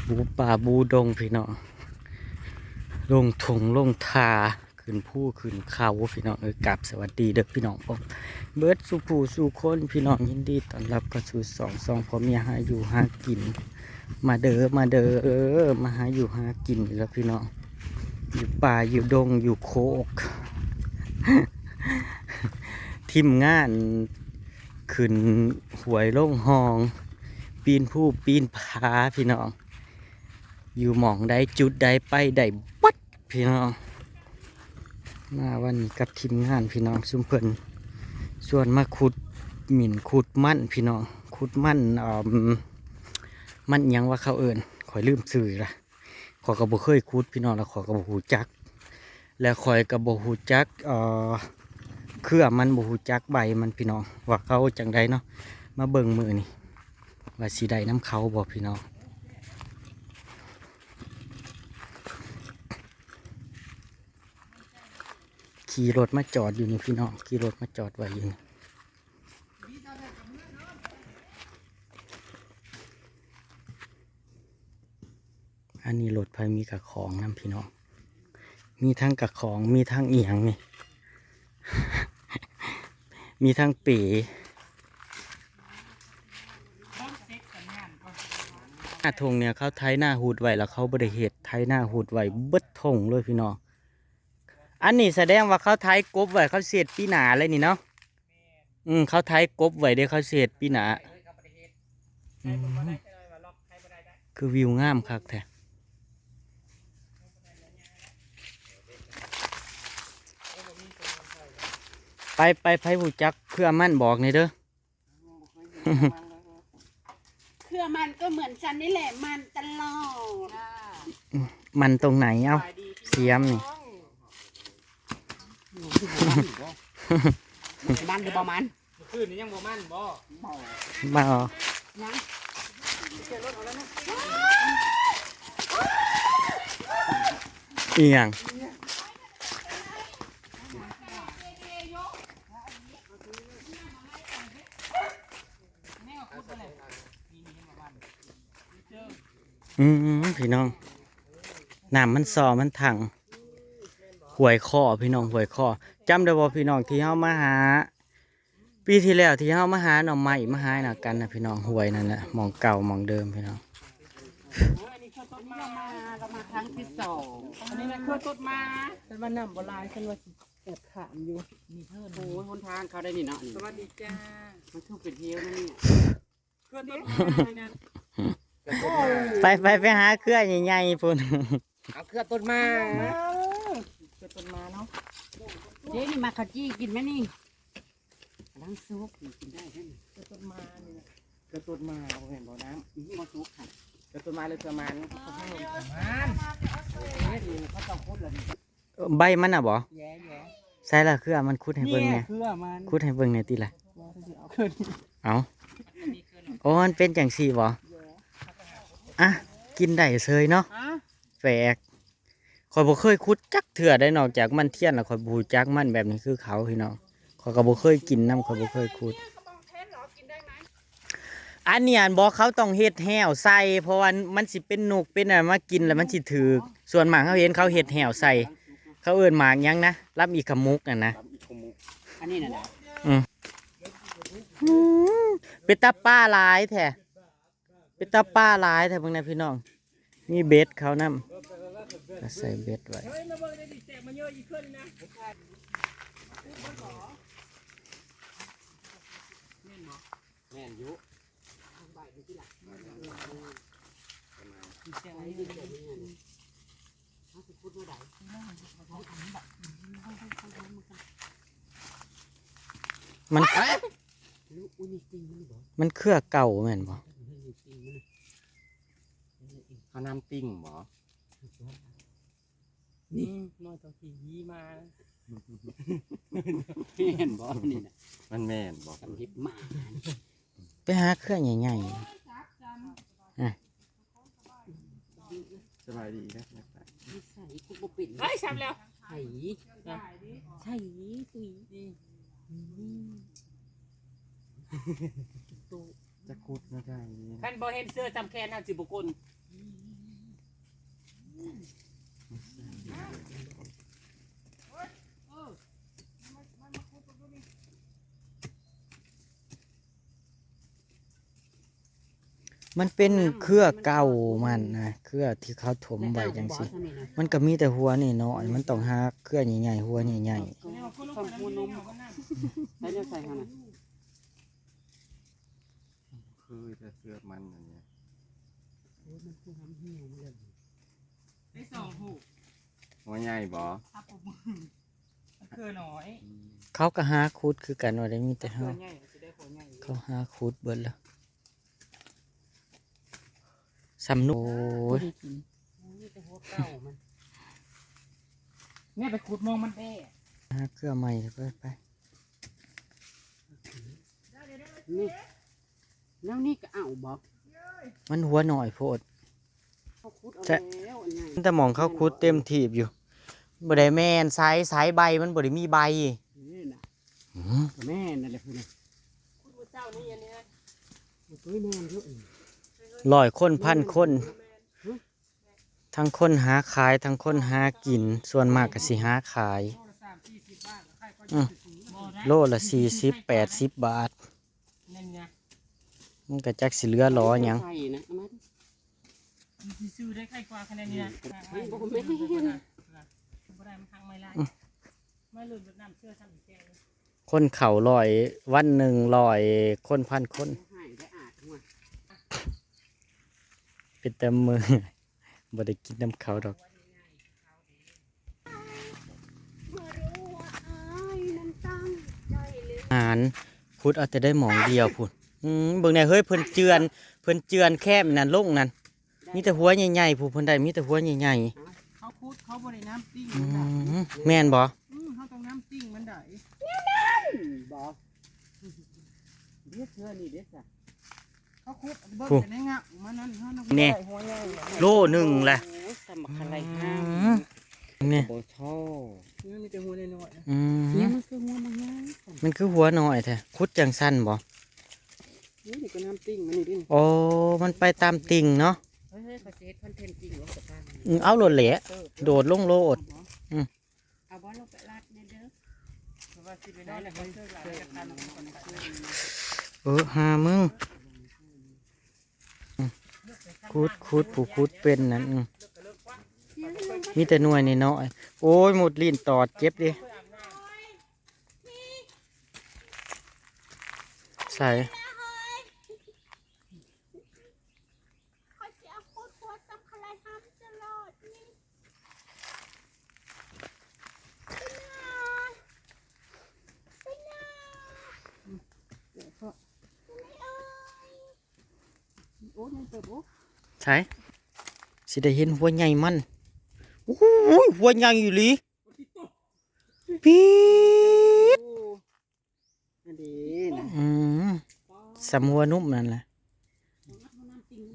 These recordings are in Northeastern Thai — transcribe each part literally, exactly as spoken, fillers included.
บูป่าบูดงพี่น้อง ลงทงลงทา ขึ้นภูขึ้นเขาพี่น้องเอ้ย กราบสวัสดีเด้อพี่น้องผม เบิดสู่ผู้สู่คนพี่น้อง ยินดีต้อนรับเข้าสู่สองสองพ่อเมียหาอยู่หากิน มาเด้อมาเด้อ มาหาอยู่หากินอีกแล้วพี่น้อง อยู่ป่าอยู่ดงอยู่โคก ทีมงานขึ้นห้วยลงหอง ปีนภูปีนผาพี่น้อง อยู่หม่องใดจุดใดไปได้เบิดพี่น้อง มาวันนี้กับทีมงานพี่น้อง ซุมเพิ่นชวนมาขุดหมิ่นขุดมันพี่น้อง ขุดมัน เอ่อ มันหยังว่าเขาเอิ้น ข้อยลืมชื่อละ ข้อยก็บ่เคยขุดพี่น้อง แล้วข้อยก็บ่ฮู้จัก แล้วข้อยก็บ่ฮู้จัก เอ่อ เครือมัน บ่ฮู้จักใบมันพี่น้อง ว่าเขาจั่งใดเนาะ มาเบิ่งมื้อนี้ ว่าสิได้นำเขาบ่พี่น้อง ขี่รถมาจอดอยู่นี่พี่น้อง ขี่รถมาจอดไว้อยู่นี่ อันนี้รถไผมีกะของนำพี่น้อง มีทั้งกะของ มีทั้งอีหยังนี่ มีทั้งเป๋ หน้าทงเนี่ยเขาไถนาฮูดไว้ แล้วเขาบ่ได้เฮ็ด ไถนาฮูดไว้เบิดทงเลยพี่น้อง อันนี้แสดงว่าเขาไถกบไว้ เขาสิเฮ็ดปีหน้าเลยนี่เนาะ อืม เขาไถกบไว้เด้ เขาสิเฮ็ดปีหน้า อืม คือวิวงามคักแท้ ไปไป ไผฮู้จักเครือมันบอกแหน่เด้อ เครือมันก็เหมือนฉันนี่แหละ มันตลอด มันตรงไหน เอ้า เสียมนี่ มันหรือประมาณ เมื่อคืนนี้ยังบ่มันบ่ มาเอา ยัง อีหยัง อืมพี่น้อง น้ำมันซอมันถัง ห้วยคอพี่น้อง ห้วยคอ จำได้บ่พี่น้อง ที่เฮามาหา ปีที่แล้วที่เฮามาหาหน่อไม้มาหาหน่อกันนะพี่น้อง ห้วยนั่นแหละ หม่องเก่าหม่องเดิมพี่น้อง อันนี้เรามาเรามาครั้งที่สอง อันนี้นะเครือต้นมา ฉันว่าน้ำบ่หลาย ฉันว่าสิแอบถามอยู่ มีเพิ่ม โอ้ยหนทางเขาได้นี่เนาะนี่ สวัสดีจ้า มันคือเป็นเฮลนะเนี่ย เครือต้นไม้นะ ไปไปไปหาเครือใหญ่ๆพุ่น เอาเครือต้นมา เกิดต้นมาเนาะ เจ๊นี่มาขาวจี้กินไหมนี่กำลังซุกนี่กินได้ไหม เกิดต้นมานี่นะ เครือต้นมาเอาเห็นบ่น้ำอืมบ่ซุกค่ะเครือต้นมาเลยเครือมัน มัน เฮ็ดนี่เขาต้องพุดเลยนี่ ใบมันน่ะบ่ แย่แย่ ใส่ละเครือมัน ขุดให้เบิ่งแหน่ เครือมัน ขุดให้เบิ่งแหน่ติล่ะ ว่าจะเอาขึ้น เอา โอ้มันเป็นจังซี่บ่ อ่ะ กินได้เซยเนาะ ฮะ แปลก ข้อยบ่เคยขุดจักเทื่อได้ นอกจากมันเทียนแล้ว ข้อยบ่ฮู้จักมันแบบนี้คือเขาพี่น้อง ข้อยก็บ่เคยกินนำ ข้อยบ่เคยขุด อันนี้อันบอกเขาต้องเฮ็ดแห้วใส่ เพราะว่ามันสิเป็นนกเป็นอะไรมากินแล้วมันสิถืก ส่วนมากเขาเห็นเขาเฮ็ดแห้วใส่ เขาเอิ้นหมากหยังนะ ลำอีขมุกนั่นนะ อันนี้น่ะนะ อืม เป็นตาปลาหลายแท้ เป็นตาปลาหลายแท้เบิ่งนะพี่น้อง มีเบ็ดเขานำ ก็ใส่เบ็ดไว้ แม่นอยู่ มัน ลูกอุ้ยนี่จริงมันบอก มันเครือเก่าแม่นบ่ นี่จริงมัน เอาน้ำปิ้งบ่ นี่น้อยตัวขี้ยีมาเห็นบ่นี่นะ มันแม่นบ่ สำลิดมา ไปหาเครือใหญ่ สบายดีนะ นิสัยกูบ่เป็น ไอ้ยช้ำแล้ว ไห้ไห้ตุย จะขุดมาได้ คันบ่เห็นเสื้อจำแค่นั้นสิบ่กลน มันเป็นเครือเก่ามันนะ เครือที่เขาถมไว้จังซี่ มันก็มีแต่หัวนี่น้อย มันต้องหาเครือใหญ่ๆ หัวใหญ่ สองหัวนม ใส่แนวใส่หั่นน่ะ คือจะเสื้อมันอย่างเงี้ย โอ้ยมันคือหำเหี่ยวมันเลย ได้สองหู หัวใหญ่บอ ครับผมมันคือน้อย ๆ เขาก็หาขุดคือกันว่าได้มีแต่ ตั เฮาว ใหญ่สิได้หัวใหญ่ เขาหาขุดเบิดแล้วสำนุก โอ้ย นี่แต่หัวเก่ามัน เนี่ยไปขุดมองมันแด้ หาเครือใหม่ไปไป นี่แล้วนี่ก็เอาบอก มันหัวหน่อยโพด เขาขุดเอาแล้วอันใหญ่ มันแต่หมองเขาขุดเต็มทีบอยู่บ่ได้แม่นสายสายใบมันบ่ได้มีใบ นี่นะ อืม แม่นั่นแหละคือนะ ขุดมือเจ้านี่อันนี้นะ โอ้ยแม่นเยอะ ร้อยคนพันคน ทั้งคนหาขายทั้งคนหากิน ส่วนมากก็สิหาขาย โลละสามสี่สิบบาทแล้วใครก็ อืม จะซื้อ โลละสี่สิบแปดสิบบาท นั่นไง มันก็จักสิเหลือหลอหยัง ใส่นะเอามาดิ มันสิซื้อได้ใครกว่าคะแนนนี่นะ มันบ่แม่น บ่ได้มันทางไม่ไล่ไม่หลุดน้ำเชื่อทำแกง คนเข้าร้อยวันหนึ่งร้อยคนพันคน หายได้อาดหัว เป็นแต่มือ บ่ได้กินน้ำเขาดอก อาหารขุดเอาแต่ได้หมองเดียวพุ้น อืมเบิ่งแหน่เฮ้ย เพิ่นเจือน เพิ่นเจือนแคบนั่นลงนั่น มีแต่หัวใหญ่ๆพุ้น เพิ่นได้มีแต่หัวใหญ่ เขาขุดเขาบ่ได้น้ำปิ้ง ๆอื มันได้ มแม่นบ่ อืมเขาต้องน้ำปิ้งมันได้ บอกเด็ดเชื่อนี่เด็ดจ้ะ เขาขุดเบิ่ง โอ้ แต่ในเงามันนั่นเขาน้ำ แน่ หัวใหญ่ โลหนึ่งแหละ โอ้ยสำคัญอะไรห้าม อืมนี่ โบโช นี่มีแต่หัวน้อยๆนะ อืม เนี่ยมันคือหัวมันง่าย มันคือหัวน้อยแท้ขุดจังซั่นบ่ นี่นี่ก็น้ำปิ้งมันนี่ดิ โอ้มันไปตามติ่งเนาะ เฮ้ยเฮ้ยเขาสิเฮ็ดคอนเทนต์จริงวะกับป้า อืมเอาโลดแหละ โดดลงโลด เอาบ่ลงไปลาดเนี่ยเด้อ เพราะว่าสิไปนอนในห้องเสื้อหลังจะกัน เออหามึงอืมขุดขุดผู้ขุดเป็นนั่นอืมมีแต่หน่วยน้อยๆโอ้ยหมดลิ้นตอดเจ็บดิใส่ ข้อยสิเอาโคตรหัวสำคัญหลายทำจะรอดนี่ เป็นหยัง เป็นหยัง เดี๋ยวก็ ไม่เอ้ย โอ้ยยังเติบโอ้ ใช่สิได้เห็นหัวใหญ่มันโอ้ยหัวใหญ่อีหลีปี๊ด อันนี้นะ อืมสำหัวนุ่มนั่นแหละ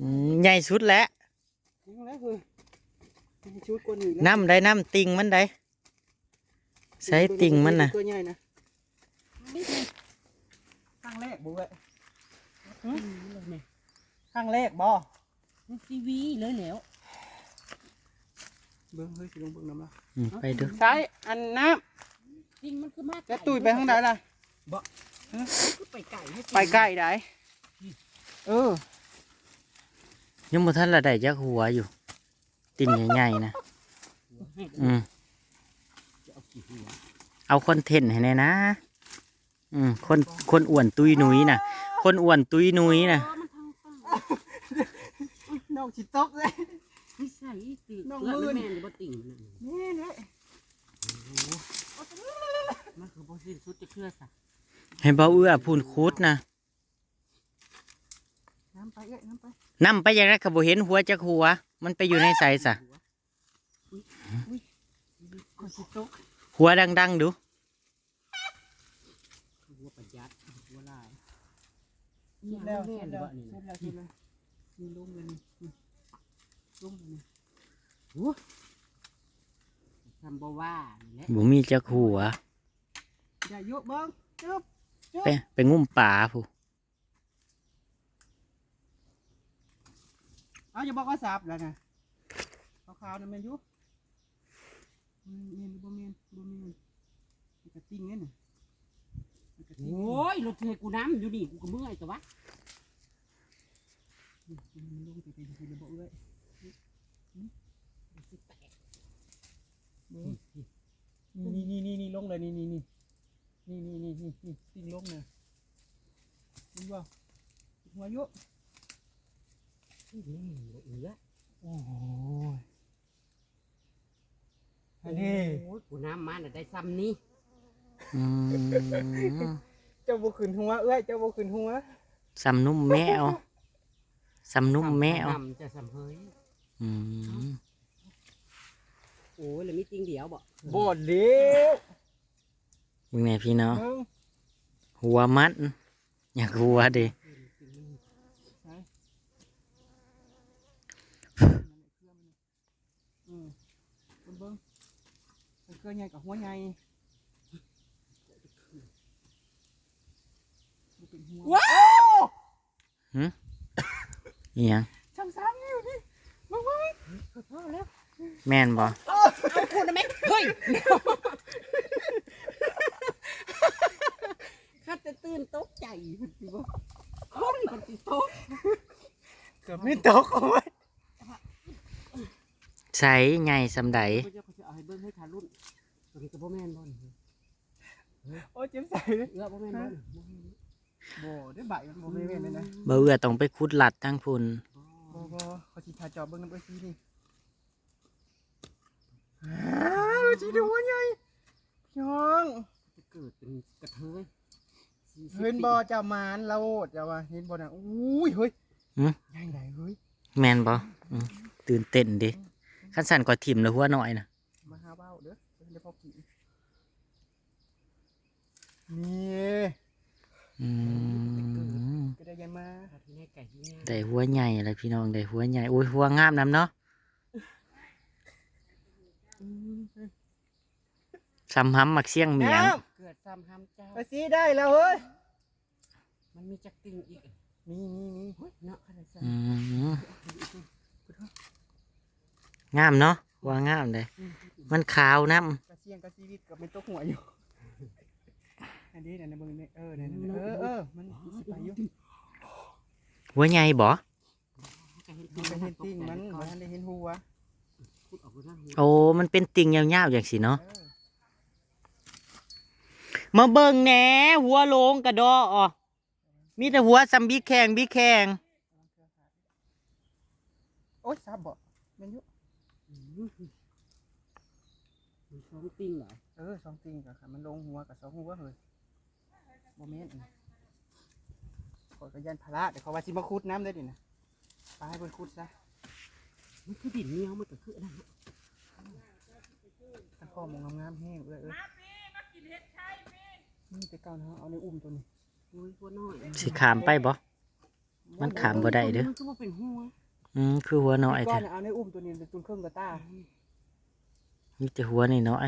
อืมใหญ่สุดแหละ ยังแล้วคือชุดกว่านี้แล้ว น้ำได้น้ำติ่งมันได้ใส่ติ่งมันน่ะ ตัวใหญ่นะ ครั้งแรกบ่เว้ย นี่ ครั้งแรกบ่ มันซีวีเลยแล้ว เบิ่งเฮ้ยสิลงเบิ่งน้ำละ อืมไปดู ใส่อันน้ จริงมันคือมาก ำจะตุยไปทางใดล่ะ คือไปไก่ให้ ไปไก่ใดเออ ยังบ่ทันละได้จักหัวอยู่ ติ่งใหญ่ๆนะอืมเอาคอนเทนต์ให้แน่นะอืมคนคนอ้วนตุยหนุยน่ะ คนอ้วนตุยหนุยน่ะ น้องสิตกเลย ไม่ใส่ติ่ง น้อง เกลือ มืด แม่นบ่ติ่งนั่น นี่เลย มันคือบ่สิ้นสุดจะเคลือซะ ให้เบาเอื้อพูนขุดนะ น้ำไปเอ้ยน้ำไป นำไปอย่างนั้นก็บ่เห็นหัวจักหัว มันไปอยู่ในใสซะ ข้อยสิตก หัวดังๆดู หัวประหยัดหัวลาย สุดแล้วสุดแล้วสุดแล้วสุดแล้วมีลงเลยนี่ลงเลยนี่ ทำบ่ว่านี่แหละ บ่มีจักหัว อย่ายุบเบิ่งจุ๊บ ไปไปงุ้มปลาผู้ เอาอย่าบอกว่าสับแล้วนะเขา ขาวน่ะแม่นอยู่ อืม แม่นหรือบ่แม่น บ่แม่น มันกระติ่งเนี่ยน่ะ มันกระติ่งเนี่ยน่ะ โอ้ย รถเทกูน้ำอยู่นี่ กูก็เมื่อยแต่ว่า อืม มันลงไปเป็นทีละบ่เอื้อย อืม มันสิแตก นี่ นี่ นี่ นี่ นี่ ลงเลย นี่ นี่ นี่ นี่ นี่ นี่ นี่ นี่ ติ่งลงนะ เห็นบ่ หัวเยอะ อืม บ่เอื้อ โอ้โห อันนี้ โอ้ย กูน้ำมาน่ะได้ซ้ำนี่ อืม เจ้าบ่ขึ้นหัว เอื้อย เจ้าบ่ขึ้นหัว ซ้ำนุ่มแมว ซ้ำนุ่มแมว ซ้ำน้ำจะซ้ำเฮย อืม โอ้ย แล้วมีติ่งเดียวบ่ บ่เดียว เบิ่งแหน่พี่น้อง เบิ่ง หัวมัน อยากหัวเด้ ไหน อืม เบิ่ง เบิ่ง เป็นเครือใหญ่กับหัวใหญ่ บ่เป็นหัว ว้าว หึ อีหยัง ซ้ำๆอยู่นี่ เบิ่ง เบิ่ง เบิ่ง พอแล้ว แม่นบ่ เอาคุณนะแม่ เฮ้ย ข้าจะตื่นตกใจ มันสิบ่ คนมันสิตก เกือบไม่ตก โอ้ย ใสใหญ่ส่ำใด เดี๋ยวเขาจะเอาให้เบิ่งให้ทารุ่น ตัวนี้ก็บ่แม่นบ่นี่ โอ้ย เจ็บใส เอื้อบ่แม่นบ่นี่ บ่ได้ใบมันบ่แม่นเลยนะ บ่เอื้อต้องไปขุดลัดทางพุ้น บ่ บ่ เขาสิพาจอบเบิ่งนำเอื้อซีนี่ อ้าว สิได้หัวใหญ่ พี่น้อง จะเกิดเป็นกระเทย เห็นบ่ เจ้ามารลาวโอด เจ้าว่า เห็นบ่นะ อุ้ย เฮ้ย หึ ใหญ่ใดเฮ้ย แม่นบ่ อืม ตื่นเต้นเด้ คันสั่นก็ถิ่มแล้วหัวน้อยนะ มาหาเว้าเด้อ เดี๋ยวพอกิน นี่ อืม ก็ได้ยังมา ได้หัวใหญ่แล้วพี่น้อง ได้หัวใหญ่ โอ้ย หัวงามนำเนาะ อืม ซ้ำหำหมากเสี้ยงเหมียง เกือบซ้ำหำเจ้า ไปสิได้แล้วเฮ้ย มันมีจักติ่งอีก มี มี มี เฮ้ย เนาะ ขนาดซ้ำ อืม งามเนาะ ว่างามเลย อืม มันขาวนำ กระเสี้ยงกับชีวิตก็เป็นตกหัวอยู่ อันนี้นะ เบิ่งนี่ เออ นั่นน่ะ เออ เออ มันสิไปอยู่ หัวใหญ่บ่ มันก็เห็นติ่งมัน บ่ทันได้เห็นหัว ขุดออกไปทางหัว โอ้ มันเป็นติ่งยาวๆจังซี่เนาะ เออ มาเบิ่งแหน่ หัวโลงกะดออ มีแต่หัวส่ำบีแข่ง บีแข่ง โอ๊ย ซับบ่ แม่นอยู่ อืม มันสองติ่งเหรอ เออ สองติ่งก็ค่ะ มันลงหัวกับสองหัวเฮ้ย บ่แม่น ข้อยก็ย่านพลาด เดี๋ยวเขาว่าสิมาขุดนำเด้อนี่นะ ไปให้เพิ่นขุดซะ มันคือดินเหนียว มันก็คืออันนั้นเนาะ คันพ่อหมองงามๆแฮงเอ้ย เอ้ย มาปีมากินเห็ดไข่ปี นี่แต่เก่านะ เอาในอุ้มตัวนี้ โอ้ย หัวน้อย สิข้ามไปบ่ มันข้ามบ่ได้เด้อ มันคือบ่เป็นหัว อืม คือหัวน้อย แต่ก่อ แท้ นเอาในอุ้มตัวนี้เป็นตุนเครื่องกระต้า มีแต่หัวน้อย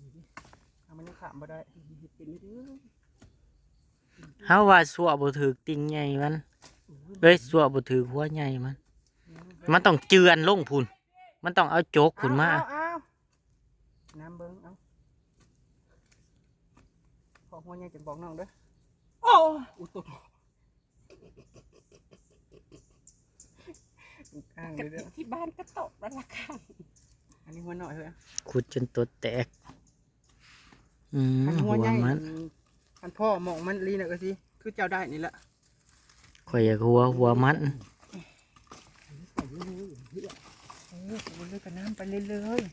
ๆ เอามันยังข้ามบ่ได้ เป็นเด้อ เฮาว่าซั่วบ่ถืกติ่งใหญ่มัน เอ้ย ซั่วบ่ถืกหัวใหญ่มัน มันต้องเจือนลงพุ้น มันต้องเอาจกพุ้นมา เอา เอา เอา น้ำเบิ่ง เอา ขอหัวใหญ่จังบอกน้องเด้อ โอ้ อุ้ย ตก ข้างเลยเด้อ ที่บ้านก็ตกแล้วล่ะค่ะ อันนี้หัวน้อยเฮ้ย ขุดจนตัวแตก อืม คันหัว หัว ใหญ่ มัน คันพ่อหมองมันลีน่ะก็สิ คือเจ้าได้นี่แหละ ข้อยอยากหัว หัวมัน เออ กูเลยกับน้ำไปเรื่อยๆ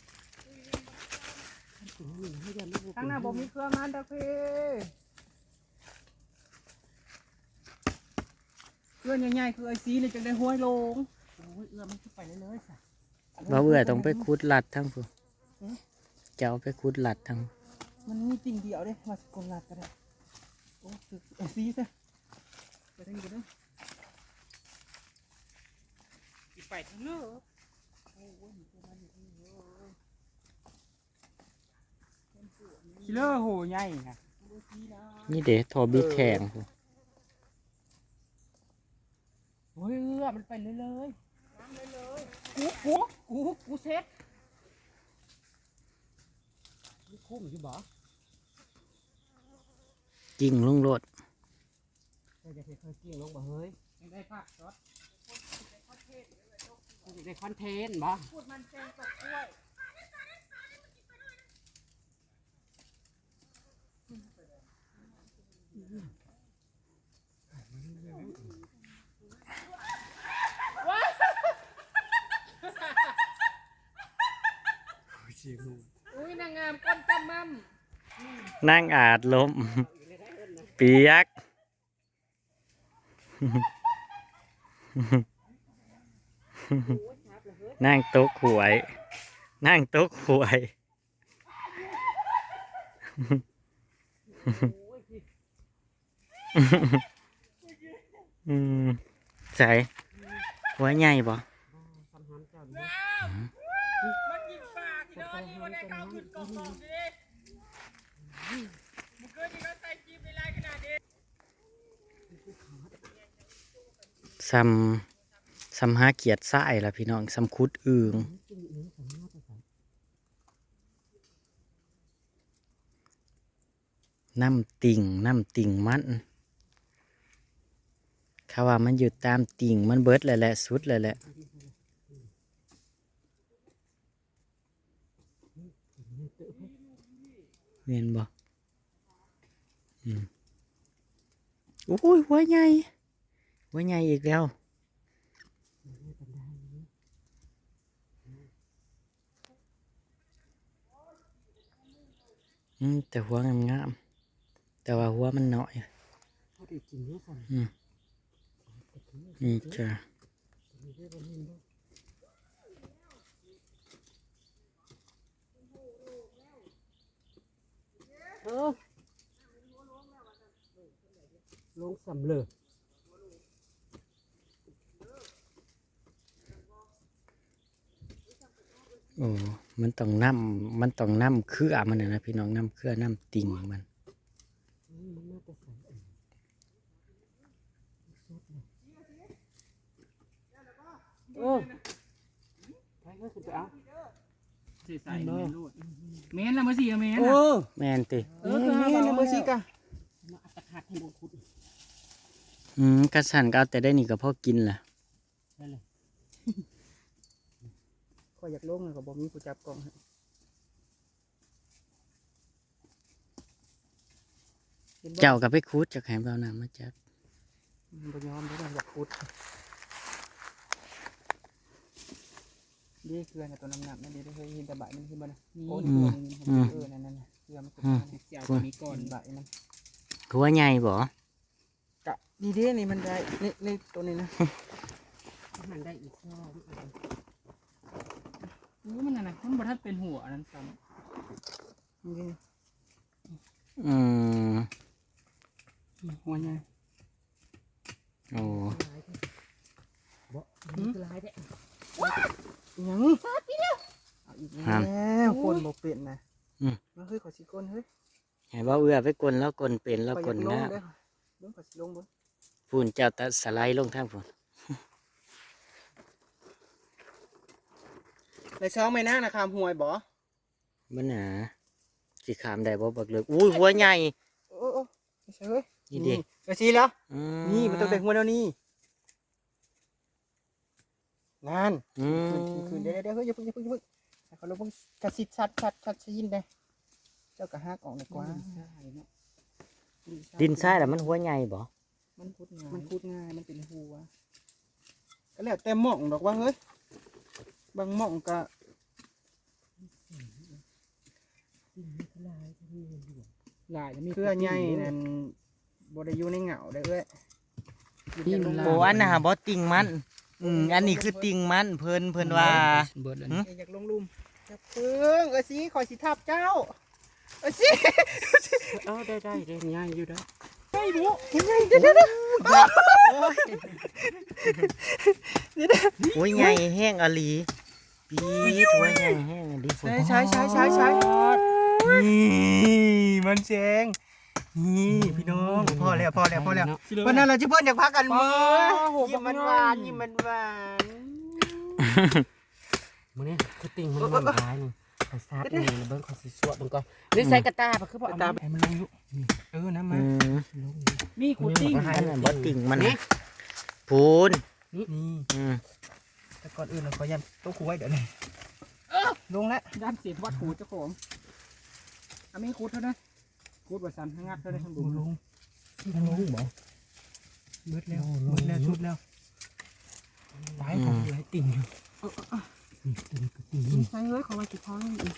ข้างหน้าบ่มีเครือมันดอกพี่ เครือใหญ่ๆ คือไอ้ซีนี่จังได้ห้วยลง โอ้ย เอื้อมมันขึ้นไปเรื่อยๆ ซะ บ่าวเอื้อต้องไปขุดลัดทางพุ้น หือ เจ้าไปขุดลัดทาง มันมีติ่งเดียวเด้ ว่าสิกดลัดก็ได้ โอ้ คือไอ้ซีซะ ไปทางนี้ก็ได้ สิไปทางเลิก โอ้ย มันคือมันอยู่นี่เว้ย คิเลอร์โหใหญ่นะ นี่เด้ ท่อบีแข่งพุ้น โอ้ย เอื้อ มันไปเรื่อยๆ กูกูกูกูเซ็ต คุ้มอยู่บ่? กิ่งลงโลด เจ้าจะเฮ็ดให้กิ่งลงบ่เฮ้ย ยังได้ภาพช็อต ได้คอนเทนต์บ่? พูดมันเป็นตกกล้วย อุ้ยนางงามก้นจำม่ำ นางอาจล้ม เปียก นางตกหวย นางตกหวย อืม ใส่ หัวใหญ่บ่? อืม มันกินปลาที่นอนนี่มันได้เข้าขึ้นกองกองอยู่ดิ มันเกิดที่เราใส่จีบไปไล่ขนาดนี้ ส่ำ ส่ำหาเขียดทรายล่ะพี่น้อง ส่ำขุดอึ่ง น้ำติ่ง น้ำติ่งมัน เขาว่ามันอยู่ตามติ่งมันเบิดแล้วแหละ สุดแล้วแหละ แม่นบ่? อืม โอ้ย หัวใหญ่ หัวใหญ่อีกแล้ว อืม แต่หัวงามๆ แต่ว่าหัวมันน้อย พอได้กินอยู่ซั่น อืม อืม จ้ะ เออ ลงสำเร็จ โอ้ มันต้องนำ มันต้องนำเครือมันน่ะนะพี่น้อง นำเครือนำติ่งมัน อืม มันน่าจะใส่ เออ ไปเฮ้ย ขึ้นไปเอา ใส่ใส่ แม่นโลด แม่นละมื้อสี่แม่น โอ้ ละ แม่นติ เออ แม่นละมื้อสี่กะ มาอัตคัดให้ลงขุด อืม กะสั่นก็เอาแต่ได้นี่ก็พอกินล่ะ นั่นแหละ ข้อยอยากลงแล้วก็บ่มีผู้จับกล้องให้ เห็นบ่ เจ้าก็ไปขุด เจ้าก็ให้บ่าวน้ำมาจับ มันบ่ยอมเด้อ มันอยากขุด เด้ เครือน่ะ ตัวน้ำๆ นั่นเด้ เฮ้ย เห็นแต่ใบมัน เห็นบ่นะ นี่ โอ้ย อืม เครือมัน อืม เออ นั่นๆ น่ะ เครือมัน อืม เสียตัวนี้ก่อน ใบมัน หัวใหญ่บ่? กะนี่เด้ นี่มันได้ นี่ นี่ตัวนี้นะ มันได้อีกซอก อู้ มันนั่นน่ะ มันบ่ทันเป็นหัวอันนั้นซ้ำ นี่ อืม หัวใหญ่ โอ้ บ่ หืม หยัง เอาอีกแล้ว ฮะ คนบ่เป็นนะ อืม มาเฮ้ย ขอสิคนเฮ้ย ให้บ่าวเอื้อไปกลน แล้วกลนเป็น แล้วกลน ข้อยอยากลง นะ เด้อ เบิ่งข้อยสิลงเบิ่ง พู้นเจ้าตะสไลด์ลงทางพู้น ในซองแม่นางนะ ข้ามห้วยบ่ บ่หนา สิข้ามได้บ่บักเลิก อุ้ย หัวใหญ่ โอ้ โอ้ ไม่ใช่เว้ย นี่ดิ นี่ เอาสิแล้ว อืม นี่มันต้องได้หัวแนวนี้ นั่น อืม ขึ้น ขึ้น ขึ้น เดี๋ยว เดี๋ยว เฮ้ย อย่าเพิ่ง อย่าเพิ่ง อย่าเพิ่ง ให้เขาลงเพิ่ง กระซิด ชัด ชัด ชัด ชัด ยินได้ เจ้ากะฮักออกดีกว่า ดินทรายเนาะ ดินทราย ดินทรายแล้วมันหัวใหญ่บ่? มันขุดง่าย มันขุดง่าย มันเป็นหัว ก็แล้วแต่หม่องดอกว่าเฮ้ย บางหม่องกะ หลาย เครือใหญ่นั่น บ่ได้อยู่ในเหงาเด้อเอ้ย นี่มัน โอ้ อันน่ะบ่ติ่งมัน อืม อันนี้คือติ่งมัน เพิ่น เพิ่นว่า เบิดแล้ว หึ นี่ อยากลงลุ่ม อย่าเพิ่ง เอ้ยสิ ข้อยสิทับเจ้า เอ้ยสิ เออ ได้ ได้ ได้ ง่ายอยู่เด้อ ได้บุ เดี๋ยว เดี๋ยว เดี๋ยว โอ้ย เดี๋ยว เดี๋ยว โอ้ย ใหญ่แฮงอหลี ปี๊ด หัวใหญ่แฮงอหลี ใช่ ใช่ ใช่ ใช่ ใช่ นี่ มันแซง นี่ พี่น้อง พอแล้ว พอแล้ว พอแล้ว เนาะ วันนั้นเราจะเพิ่นอยากพากันเมือ ป้า โห ยิ้มมันหวาน บักน้อย ยิ้มมันหวาน มื้อนี้คือติ่งมันมันหลายนี่ ข้อยซาดนี่เบิ่ง ข้อยสิซั่วเบิ่งก่อน นี่ใส่กระต่าบ่คือบ่เอามา ให้มันลงอยู่ นี่ เออ น้ำมา อืม ลงอยู่ มีขูดติ่ง มันบ่ติ่งมัน นี่ พูน นี่ อืม แต่ก่อนอื่นเราขอยันโต๊ะครูไว้เดี๋ยวนี้ ลงแล้ว ย่านเศษวัตถุเจ้าของ อ่ะ มีขุดเท่านั้น ขุดว่าซั่น งัดเท่านั้น บ่ลง บ่ลงบ่ เบิดแล้ว โอ้ ลง เบิดแล้ว ชุดแล้ว ไป อืม ของกูให้ติ่งอยู่ เออ เออ เออ นี่ ติ่งก็ติ่ง ใส่เฮ้ย ของมันสิพังอีก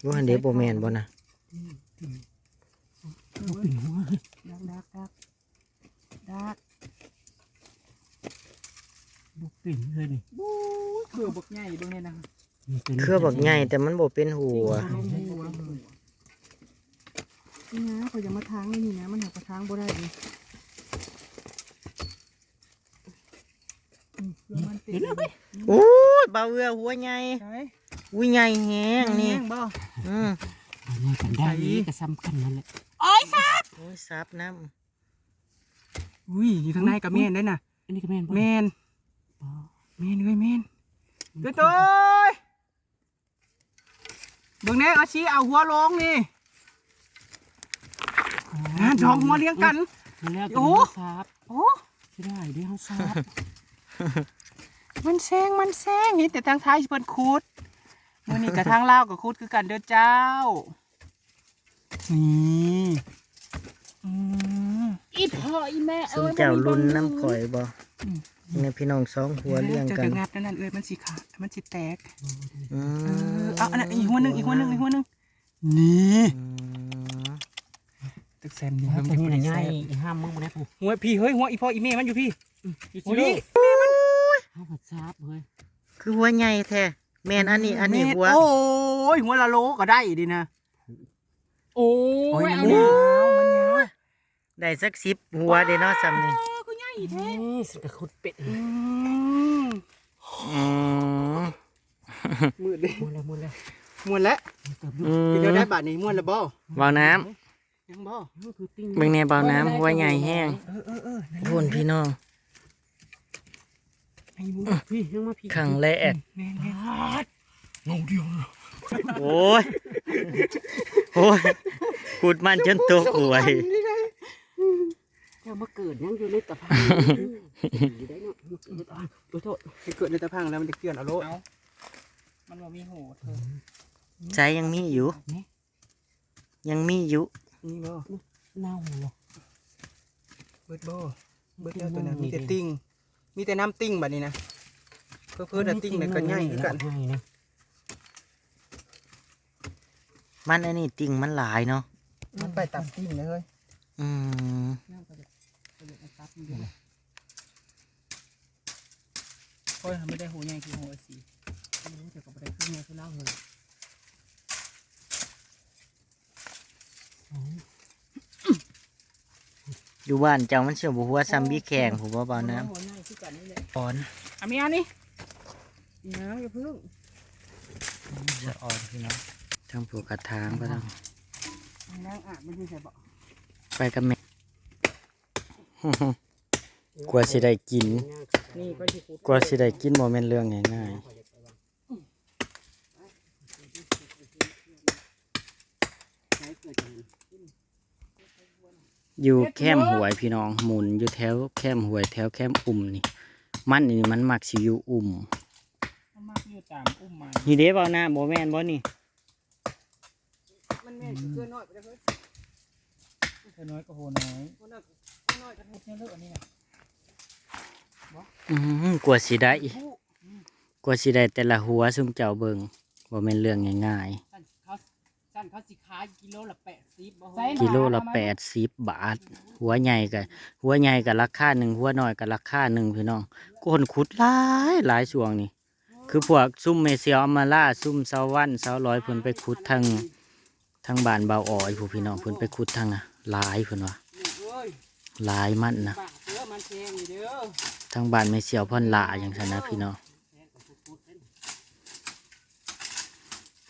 ว่าหันเด้บ่แม่นบ่นะ อืม อืม บ่เป็นหัว ดัก ดัก ดัก ดัก บ่เป็นเลยนี่ บู๊ย เครือบักใหญ่เบิ่งเลยนะ มันเป็น เครือบักใหญ่ แต่มันบ่เป็นหัว บ่ลงหัว นี่นะ ข้อยจะมาทางนี่นะ มันหากระทางบ่ได้นี่ อืม เครือมันเต็ม เดี๋ยวนะ โอ้ย บ่าวเอื้อหัวใหญ่ ใช่ อุ้ย ใหญ่แฮงนี่ แฮงบ่ อืม อันนี้กันได้ ใส่ นี่ก็สำคัญนั่นแหละ โอ้ย ซับ โอ้ย ซับน้ำ อุ้ย อยู่ทางในก็แม่นได้น่ะ อันนี้ก็แม่นบ่ แม่น อ๋อ แม่นเว้ย แม่น เดี๋ยวโตย เบิ่งแน่ เอาชี้เอาหัวลงนี่ อ๋อ อ่า สองหัวเรียงกัน มาแล้ว โอ้ ตัวนี้ซับ โอ้ สิได้เด้อ เฮาซับ มันแซง มันแซง เห็นแต่ทางไทยเพิ่นขุด มื้อนี้ก็ทางลาวก็ขุดคือกันเด้อเจ้า นี่ อืม อีพ่ออีแม่ ซุม เอ้ย เจ้า บ่มี รุ่นน้ำข่อยบ่ อืม นี่พี่น้องสองหัวเรียงกัน เจ้าก็งัดนั่นนั่น เอ้ย มันสิขาด มันสิแตก อืม เออ เอาอันนั้น อีกหัวหนึ่ง อีกหัวหนึ่ง อีกหัวหนึ่ง นี่ อืม ตึกแซมนี่ ตัวนี้มันจะเป็น ง่าย แซ่บ อีห้ามมึงบ่ได้ผู้ หัวพี่ เฮ้ย หัวอีพ่ออีแม่มันอยู่พี่ อืม อยู่ หัว ที่ นี่ เฮาก็ซับเฮ้ย คือหัวใหญ่แท้ แม่นอันนี้ อันนี้ แม่น หัว โอ้ย หัวละโลก็ได้ดีนะ โอ้ย โอ้ย อันนี้ มันยาว มันยาว ได้สักสิบหัวเด้เนาะ ซ้ำนี่ โอ้ย คือใหญ่แท้ นี่สิกะขุดเป็ด อืม อืม มืดเด้ ม่วนแล้ว ม่วนแล้ว ม่วนแล้ว อืม เป็นจั่งใดบาดนี้ ม่วนแล้วบ่ บ่าวน้ำ ยังบ่ ยังคือติ่ง เบิ่งแน่ บ่าวน้ำ หัวใหญ่แฮง เออ เออ เออ นั่น พูนพี่น้อง ให้บุญพี่ ยังมาพี่ ครั้งแรก แม่นๆ เงาเดียวเลย โอ้ย โอ้ย ขุดมันจนตกหวย เจ้ามาเกิดยังอยู่ในตะพัง อยู่ได้เนาะ มาเกิด อ่ะ ขอโทษ ไปเกิดในตะพังแล้วมันจะเกลื่อนเอาโลด เอ้า มันบ่มีหูเธอ ใช่ ยังมีอยู่ นี่ ยังมีอยู่ นี่บ่ เน่าเหรอ เบิดบ่ เบิดแล้วตัวนั้น มีแต่ติ่ง มีแต่น้ำติ่งบัดนี้นะ เพิ่นๆน่ะติ่งน่ะก็ใหญ่คือกัน มันอันนี้ติ่งมันหลายเนาะ มันไปตามติ่งเลยเฮ้ย อืม โอ้ย ไม่ได้หัวใหญ่คือหัวสี ไม่รู้แต่ก็ไม่ได้ขึ้นใหญ่คือเล่าเลย อยู่บ้านเจ้ามันเสียบ่หัวซ้ำบีแข่ง ผมว่าเบาน้ำ หัวใหญ่คือกันนี่แหละ อ่อน อ่ะ มีอันนี้ น้ำอย่าเพิ่ง สะออนพี่น้อง ทั้งปลูกกระถางก็ต้อง น้ำอาบมันอยู่ใส่บ่ ไปกับแม่ กว่าสิได้กิน นี่ก็สิขุด กว่าสิได้กินบ่แม่นเรื่องง่ายๆ อยู่แคมห้วยพี่น้อง หมุนอยู่แถวแคมห้วย แถวแคมอุ่มนี่ มันนี่มันมักสิอยู่อุ่ม มันมักอยู่ตามอุ่มไม้ นี่เด้ เบาน้ำ บ่แม่นบ่นี่ มันแม่นเครือน้อยไปแล้วเฮ้ย เครือน้อยก็หัวน้อย หัวน้อยก็หัวน้อยก็เฮ็ดแนวเลอะอันนี้นะ อืม กว่าสิได้ กว่าสิได้แต่ละหัวซุมเจ้าเบิ่ง บ่แม่นเรื่องง่ายๆ สั่นเขา สั่นเขาสิขายกิโลละแปดสิบบ่ ใส่ กิโลละแปดสิบบาท หัวใหญ่กะ หัวใหญ่กะราคาหนึ่ง หัวน้อยกะราคาหนึ่งพี่น้อง คนขุดหลายหลายช่วงนี้ คือพวกซุมแม่เสี่ยวอำมาลา ซุมสาววัน สาวลอย เพิ่นไปขุดทาง ทางบ้านบ่าวอ้อยพู้นพี่น้อง เพิ่นไปขุดทางน่ะ หลายเพิ่นว่า หลายมันนะ ทางบ้านแม่เสี่ยวพรหล้าจั่งซั้นนะพี่น้อง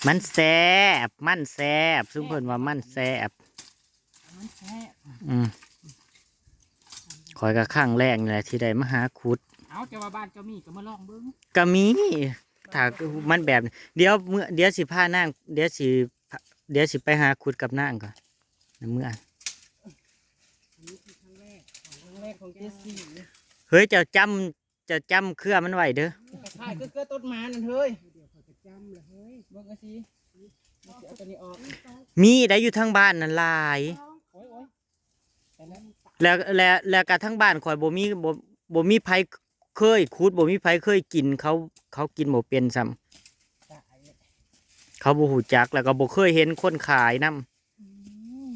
มันแซ่บ มันแซ่บ ซุมเพิ่นว่ามันแซ่บ มันแซ่บ อืม ข้อยก็ครั้งแรกนี่แหละที่ได้มาหาขุด เอา เจ้าว่าบ้านเจ้ามีก็มาลองเบิ่ง ก็มี ถ้ามันแบบ เดี๋ยวมื้อ เดี๋ยวสิพานาง เดี๋ยวสิ เดี๋ยวสิไปหาขุดกับนางก่อน เมื่อ อันนี้คือครั้งแรก ครั้งแรกของเจสซี่ เฮ้ย เจ้าจำ เจ้าจำเครือมันไว้เด้อ คล้ายๆคือเครือต้นไม้นั่นเฮ้ย เดี๋ยวเขาจะจำเลยเฮ้ย เบิ่งกันสิ เอาตัวนี้ออก มีได้อยู่ทางบ้านนั่นหลาย โอ้ยโอ้ย แล้ว แล้ว แล้วก็ทางบ้านข่อยบ่มี บ่ บ่มีไผเคยขุด บ่มีไผเคยกิน เขา เขากินบ่เป็นซ้ำ เขาบ่ฮู้จัก แล้วก็บ่เคยเห็นคนขายนำ อืม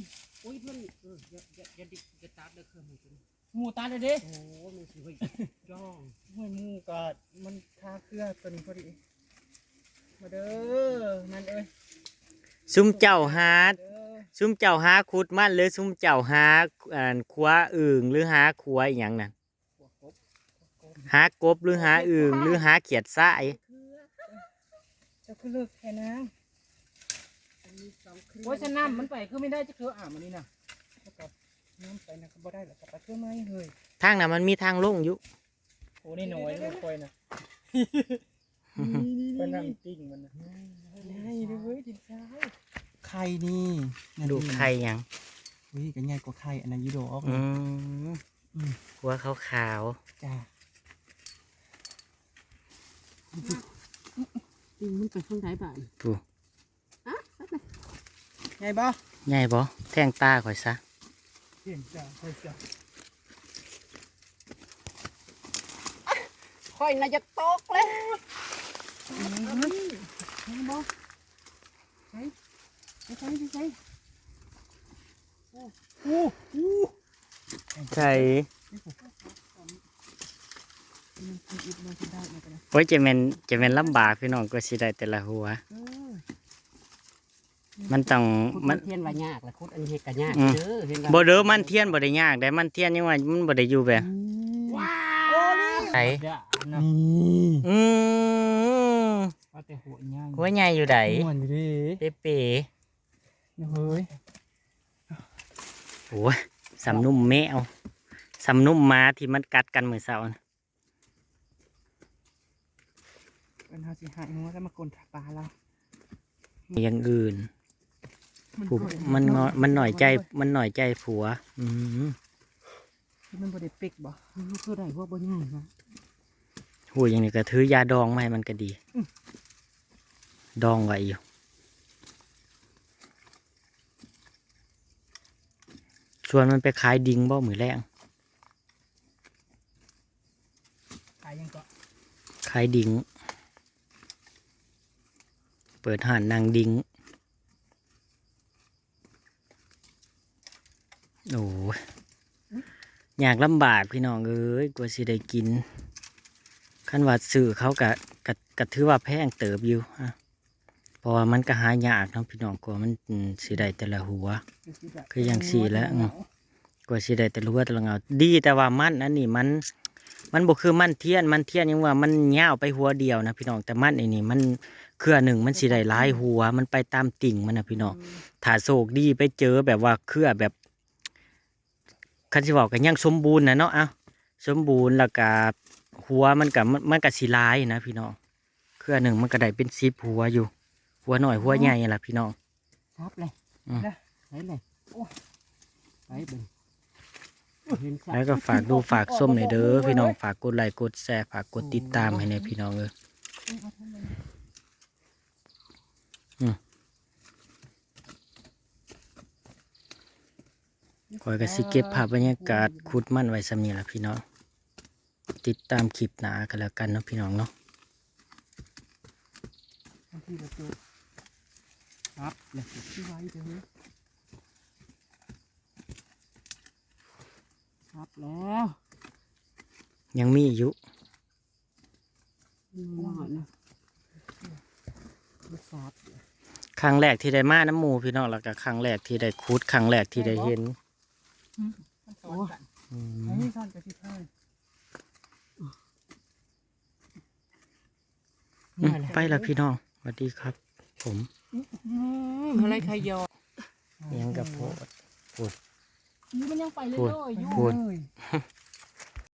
อุ้ยเพิ่น เออ อย่า อย่า อย่าดิ อย่าตัดเด้อเครือหมูตัวนี้ หมูตัดเลยเด้ โอ้ มันสิไปจ้อง ห้วยหมูก็มันคาเครือตัวนี้พอดี มาเด้อ นั่นเอ้ย ซุมเจ้าหา เด้อ ซุมเจ้าหาขุดมัน หรือซุมเจ้าหา อ่า ขัวอึ่ง หรือหาขัวอีหยังนั่น หัวกบ หัวกบ หากบ หรือหาอึ่ง หรือหาเขียดสาย เจ้าคือเลิกแค่นาง มันมีสองเครือ โอ้ย ฉันนำมันไปคือไม่ได้จะเครืออ่ะมันนี่นะ แล้วก็นำไปนะก็บ่ได้แล้วก็ไปเครือไม้เฮ้ย ทางน่ะมันมีทางลงอยู่ โอ้ นี่น้อยลูกคอยนะ นี่ นี่ ไป นี่ นั่ง นี่ ปิ้งมันนะ นี่เด้อเว้ย ดินทราย ไข่นี่ นั่น ดู นี่ ไข่หยัง อุ้ย ก็ใหญ่กว่าไข่อันนั้นอยู่ดอก อืม อืม หัวขาวๆ จ้า ปิ้งมันไปข้างใดบ้าน ผู้ ฮะ ใหญ่บ่ ใหญ่บ่ แทงตาข่อยซะ เห็นจ้า ค่อยจ้า ข่อยน่ะอยากตกเลย อืม เห็นบ่ ใส่ ใส่ ใส่ ใส่ อู้ อู้ ใส่ มันคืออิดมันคือได้มากันนะ โอ้ย จะแม่น จะแม่นลำบากพี่น้อง กว่าสิได้แต่ละหัว เออ มันต้อง ขุด มั มัน นเทียนว่ายากละ ขุดอันเฮ็ดก็ยาก อืม เด้อ เห็นว่า บ่เด้อ มันเทียนบ่ได้ยากได้ มันเทียนยังว่ามันบ่ได้อยู่แบบ อืม ว้าว ใส่ เดี๋ยวนะ นี่ อืม ว่าแต่หัวใหญ่ หัวใหญ่อยู่ใด ม่วนอยู่เด้ เปเป เฮ้ย โอ้ย สำนุ่มแมว สำนุ่มหมาที่มันกัดกันมื้อเช้าน่ะ เอิ้นเฮาสิหายหัวแล้วมากลนปลาเรา อย่างอื่น มัน ผู้ กลน มันงอ มันน้อยใจ มันน้อยใจผัว อืม ที่มันบ่ได้เป๊กบ่ มันคือได้หัวบ่ใหญ่นะ หัวอย่างนี้ก็ถือยาดองมาให้มันก็ดี อืม ดองไว้อยู่ ชวนมันไปขายดิงบ่มื้อแลง ขายหยังเกาะ ขายดิง เปิดร้านนั่งดิง โอ้ย ยากลำบากพี่น้องเอ้ย กว่าสิได้กิน คันว่าซื้อเขากะ กะ กะถือว่าแพงเติบอยู่ฮะ เพราะว่ามันก็หายากเนาะพี่น้อง กว่ามัน อืม สิได้แต่ละหัว คือจั่งซี้แหละ อืม กว่าสิได้แต่ละหัวแต่ละเงา ดีแต่ว่ามันอันนี้มัน มันบ่คือมันเทียน มันเทียนยังว่ามันยาวไปหัวเดียวนะพี่น้อง แต่มันอันนี้มันเครือหนึ่งมันสิได้หลายหัว มันไปตามติ่งมันนะพี่น้อง อืม ถ้าโชคดีไปเจอแบบว่าเครือแบบ คันสิเว้าก็ยังสมบูรณ์นะเนาะ เอ้า สมบูรณ์แล้วก็หัวมันก็ มันก็สิหลายนะพี่น้อง เครือหนึ่งมันก็ได้เป็นสิบหัวอยู่ หัวน้อยหัวใหญ่ล่ะพี่น้อง ครับเลย อืม นะ ไปเลย โอ้ย ไปเบิ่ง เห็นครับ แล้วก็ฝากดูฝากชมหน่อยเด้อพี่น้อง ฝากกดไลค์กดแชร์ ฝากกดติดตามให้แหน่พี่น้องเอ้ย อืม ข้อยก็สิเก็บภาพบรรยากาศขุดมันไว้ส่ำนี้ล่ะพี่น้อง ติดตามคลิปหน้ากันแล้วกันเนาะพี่น้องเนาะ บางทีก็เจอครับเลย ที่ไว้เจอครับแล้ว ยังมีอยู่ อืม มันสาบ ครั้งแรกที่ได้มานำหมู่พี่น้อง แล้วก็ครั้งแรกที่ได้ขุด ครั้งแรกที่ได้เห็น อืม มันสอนกัน อืม อันนี้สอนกับที่เพิ่น อืม ไปละพี่น้อง สวัสดีครับ ผม อืม อะไรขยอ ยังกะโพด โพด นี่มันยังไปเรื่อยๆอยู่ โพด เลย